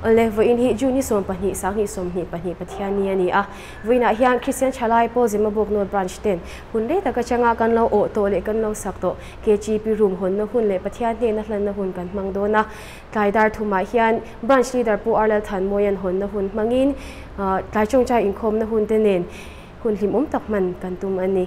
Awle, vawiin hi June ni 12, 2024 Pathianni a ni a. Vawiinah hian Kristian Thalai Pawl Zemabawk North Branch ten hun rei tak atanga kan lo awh tawh leh kan lo sak tawh KGP Room hawnna hun leh Pathian hnena hlanna hun kan hmang dawn a. Tlai dar thumah hian Branch Leader Pu Arlal Thanmawia'n hawnna hun hmangin tlai tawngtai inkhawmna hun te nen hun hlimawm tak hman kan tum a ni.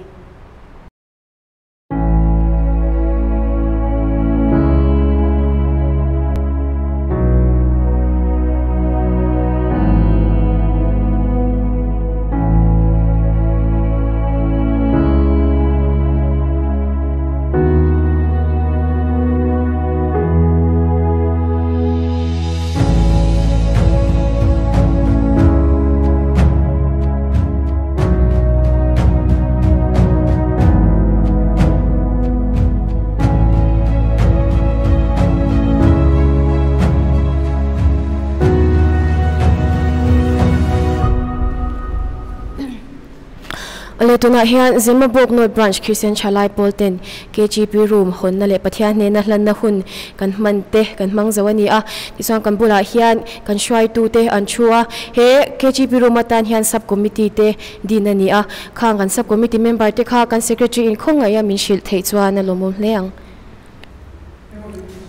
Awle tunah hian Zemabawk North Branch Christian Thalai Pawl ten KGP Room hawnna leh Pathian hnena hlanna hun kan hman te kan hmang zo a ni a. Tichuan kan bulah hian kan hruaitu te an thu a. He KGP Room atan hian Sub Committee te din a ni a. Khang kan Sub Committee member te kha kan Secretary in khawngaih a min hrilh theih chuan a lawmawm hle ang.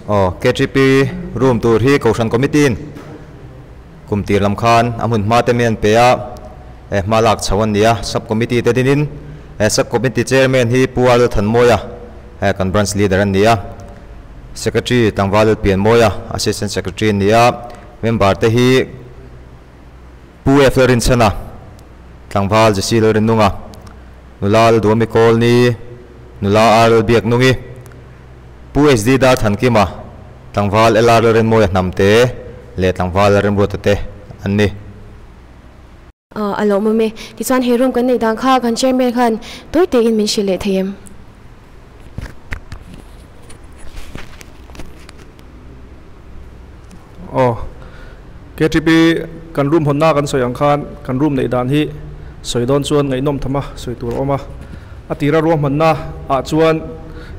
Aw, KGP Room tur hi Kohhran Committee in kum tir lam khan a hmun hma te mi an pe a, eh hma lak chho an ni a, Sub Committee te dinin eh Sub Committee Chairman hi Pu Arul Thanmawia eh kan Branch Leader an ni a, Secretary Tlangval Lalpianmawia Assistant Secretary an ni a, Member te hi Pu F Lalrinchhana, Tlangval Jesse Lalrinnunga, Nula Lalduami Kawlni, Nula R Lalbiaknungi, Pu SD Darthankima, Tlangval LR Lalrinmawia Hnamte leh Tlangval Lalremruata te an ni. A lawmawm e. Tichuan he room kan neih dan kha kan chairman khan tawi tein min hrilh leh thei em? Aw. KTP kan room hawnna kan sawi ang khan kan room neih dan hi sawi dawn chuan ngaihnawm tham a sawi tur a awm a. A tira ruahmanna ah chuan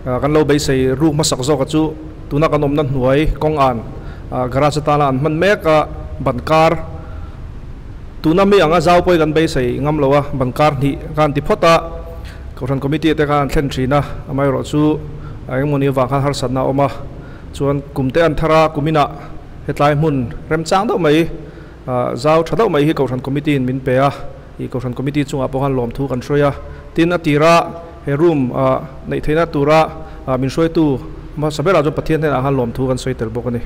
kan lo beisei ruk hmasak zawka chu tuna kan awmna hnuai kawng an garage atana an hman mek a ban kar tuna mi anga zau pawhin kan beisei ngam lo a ban kar hnih khan ti phawt a Kohhran committee te khan an thlen thin a amaherawh chu engmawni avang khan harsatna a awm a chuan kum te an thar a kum inah hetlai hmun remchang deuh mai zau tha deuh mai hi Kohhran committee in min pe a. Ih Kohhran Committee chungah pawh khan lawmthu kan hruai a, tin a tira he room neih theihna tura min hruaitu hmasa berah chuan Pathian hnenah khan lawmthu kan sawi tel bawk a ni.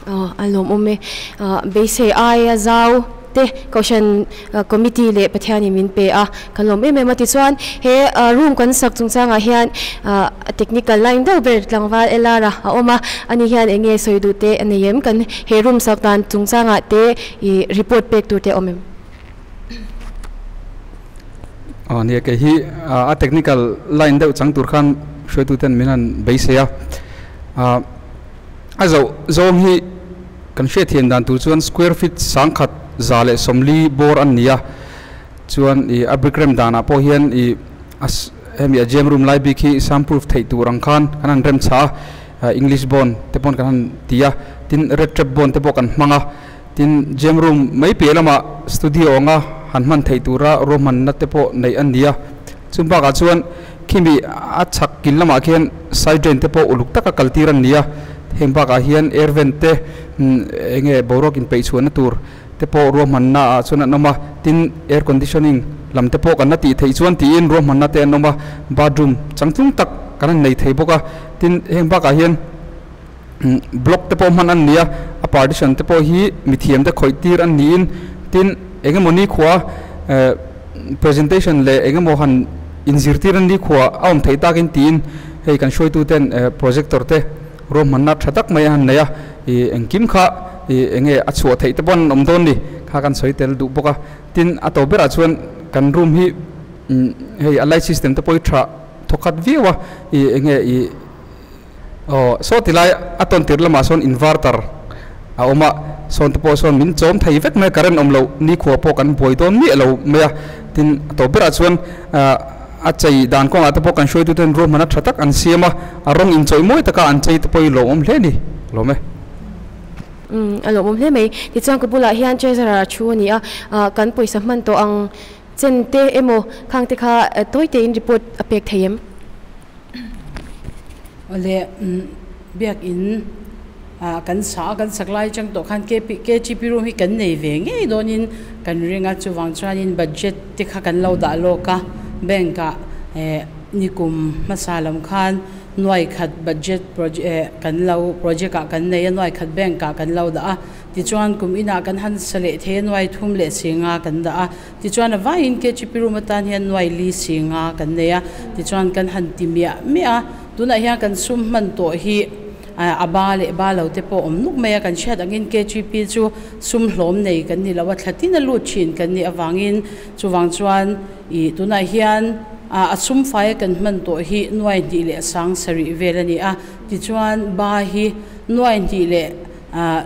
Aw a lawmawm e. Beisei aia zau te Kohhran Committee leh Pathianin min pe a, kan lawm em em a. Tichuan he room kan sak chungchangah hian technical line deuh ber tlangval LR a a awm a, ani hian eng nge sawi duh te a nei em? Kan he room sak dan chungchangah te ih report pek tur te a awm em? Aw nia kei hi a technical line deuh chang tur khan hruaitu ten min han beisei a, a zoh zawng hi kan hriatthiam dan tur chuan square feet sangkhat 140 bawr an ni a, chuan ih a brick rem danah pawh hian ih a hemi a gem room lai bik hi sound proof theih tur ang khan kan han rem chah a english bond te pawn kan han ti a tin red trap bond te pawh kan hmang a tin gem room mai piah lamah studio anga han hman theih tura ruahmanna te pawh neih a ni a chung bakah chuan khimi a chhak kil lamah khian side drain te pawh uluk taka kal tir a ni a heng bakah hian air vent te eng nge boruak inpeih chhuahna tur te pawh ruahmanna ah chuan an awm a, tin air conditioning lam te pawh kan la tih theih chuan tiin ruahmanna te an awm a, bathroom changtlung tak kan han nei thei bawk a, tin heng bakah hian block te pawh hman an ni a, a partition te pawh hi mithiam te khawih tir an niin tin engemaw nikhua eh presentation leh engemaw han inzirtir an nikhua a awm theih takin tiin hei kan hruaitu ten projector te ruahmanna tha tak mai a han nei a, ih engkim kha ih eng nge a chhuah theih te pawh an awm dawn ni kha kan sawi tel duh bawk a, tin a to berah chuan kan room hi hei a light system te pawh hi tha thawkhat viau a, ih eng nge ih aw saw ti lai a tawn tir lamah sawn inverter a awm a, sawn te pawh sawn min chawm thei vek mai a current awm loh nikhua pawh kan buai dawn miah lo mai a, tin a to berah chuan ah. A chei dan kawngah te pawh kan hruaituten ruahmanna tha tak an siam a, a rawng inchawih mawi taka an chei te pawh hi lawmawm hle a ni. Lawm e. Umm a lawmawm hle mai. Tichuan ka bulah hian treasurer a thu a ni a, kan pawisa hman tawh ang chen te emaw khang te kha tawi tein report a pek thei em? Awle biakin ah kan sa a kan sak lai atang tawh khan KTP room hi kan nei ve ngei dawnin kan ring a, chuvang chuanin budget te kha kan lo dah lawk a, bank ah eh nikum hmasa lam khan nuai khat budget project kan lo project ah kan nei a, nuai khat bank ah kan lo dah a, tichuan kum inah kan han sa leh thei a, nuai thum leh singa kan dah a. Tichuan a vaiin KGP room atan hian nuai li si nga kan nei a, tichuan kan han ti miah miah a, tunah hian kan sum hman tawh hi a ba leh ba lo te pawh awm nuk mai a, kan hriat angin KGP chu sum hlawm nei kan ni lo a, thla tin a lut thin kan nih avangin chuvang chuan ih tunah hian a sum faia kan hman tawh hi nuai hnih leh sang sarih vel a ni a, tichuan ba hi nuai hnih leh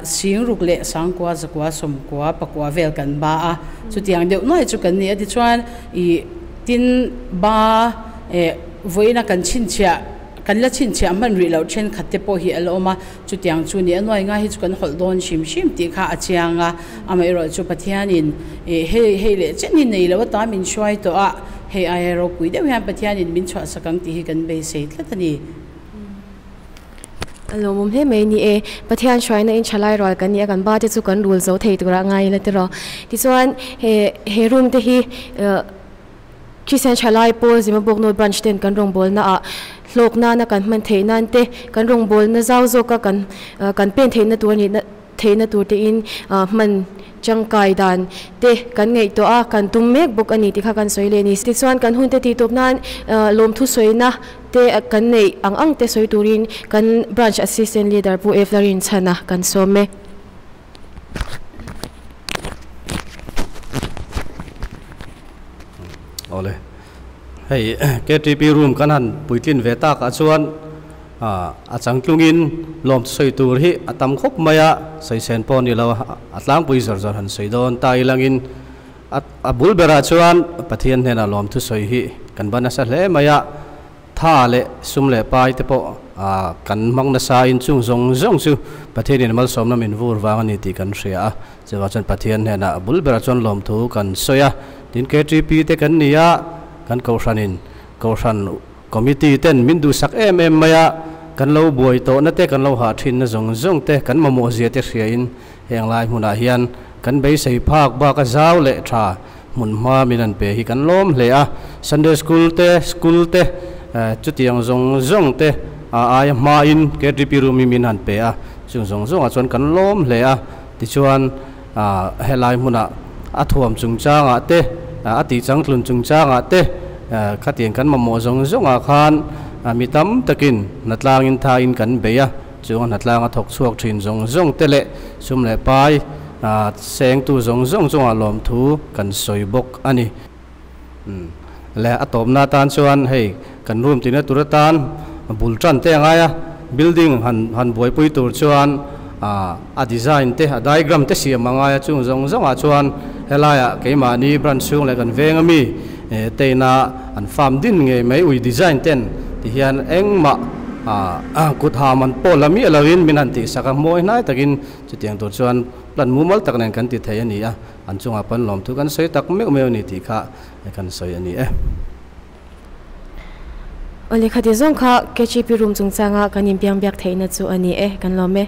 Singruk leh sangkua, zakua, sawmkua, pakua vel kan ba a, chutiang deuh nuai chu kan ni a. Tichuan ih tin ba eh vawiina kan chhinchhiah, kan la chhinchhiah hman rih loh thenkhat te pawh hi a la awm a, chutiang chu ni a nuai ngai hi chu kan hawlh dawn hrim hrim tih kha a chiang a. Amaherawhchu chu Pathianin ih hei hei leh chen hi nei lo ata min hruai tawh a, hei aia ropui deuh hian Pathianin min chhuahsak ang tih hi kan beisei tlat a ni. A lawmawm hle mai ni e. Pathian hruaina in thalai rual kan ni a, kan ba te chu kan rul zo thei turah ngai ila tiraw. Tichuan he he room te hi Christian thalai pawl Zimabawk North Branch ten kan rawngbawlna ah hlawk nana kan hman theih nan te, kan rawngbawlna zau zawka kan kan pen theihna tur a nih theihna tur te in hman tangkai dan te kan ngaihtuah a, kan tum mek bawk a ni tih kha kan sawi leh a ni. Tichuan kan hun te tih tawp nan lawmthu sawina te kan neih ang ang te sawi turin kan Branch Assistant Leader Pu Evlarin chhana kan sawm e. Awle, hei KTP room kan han puitlin ve tak ah chuan A changtlungin lawm sawi tur hi a tam khawp mai a, sawi sen pawh a ni lo a, a tlangpui zawr zawr han sawi dawn ta ilangin a bul berah chuan Pathian hnenah lawmthu sawi hi kan va nasa hle mai a, tha leh sum leh pai te pawh kan hmang nasa in chung zawng zawng chu Pathianin malsawmna min vur vang a ni tih kan hria a, chuvang chuan Pathian hnenah a bul berah chuan lawmthu kan sawi a, tin KTP te kan ni a, kan kohhranin kohhran Committee ten min duhsak em em mai a, kan lo buai tawhna te, kan lo hah thinna zawng zawng te, kan mamawh zia te hriain heng lai hmunah hian kan beisei phak bak a zau leh tha hmun hma min an pe hi kan lawm hle a. Sunday School te, School te, chutiang zawng zawng te a aia hmain KTP room hi min han pe a, chung zawng zawngah chuan kan lawm hle a. Tichuan helai hmunah a thuam chungchangah te, a tihchangtlun chungchangah te, khatiang kan mamawh zawng zawngah khan mi tam takin hnatlangin thain kan bei a, chung a hnatlang a thawk chhuak thin zawng zawng te leh sum leh pai sengtu zawng zawng chungah lawmthu kan sawi bawk a ni. Le a tawpna atan chuan hei kan room tihna tur atan bul tan te a ngai a, building han han buaipui tur chuan a design te a diagram te siam a ngai a, chung zawng zawngah chuan helaiah keimahni branch chhung leh kan veng ami teina an farm din ngei mai ui design ten ti hian engmah kut ham an pawh la miah loin min han tihsak a, mawi hnai takin chutiang tur chuan plan mumal tak nen kan ti thei a ni a. An chungah pawn lawmthu kan sawi tak meuh meuh a ni tih kha kan sawi a ni e. Aw lehkha ti zawng kha KGP room chungchanga kan inbiang biak theihna chu a ni e, kan lawm e.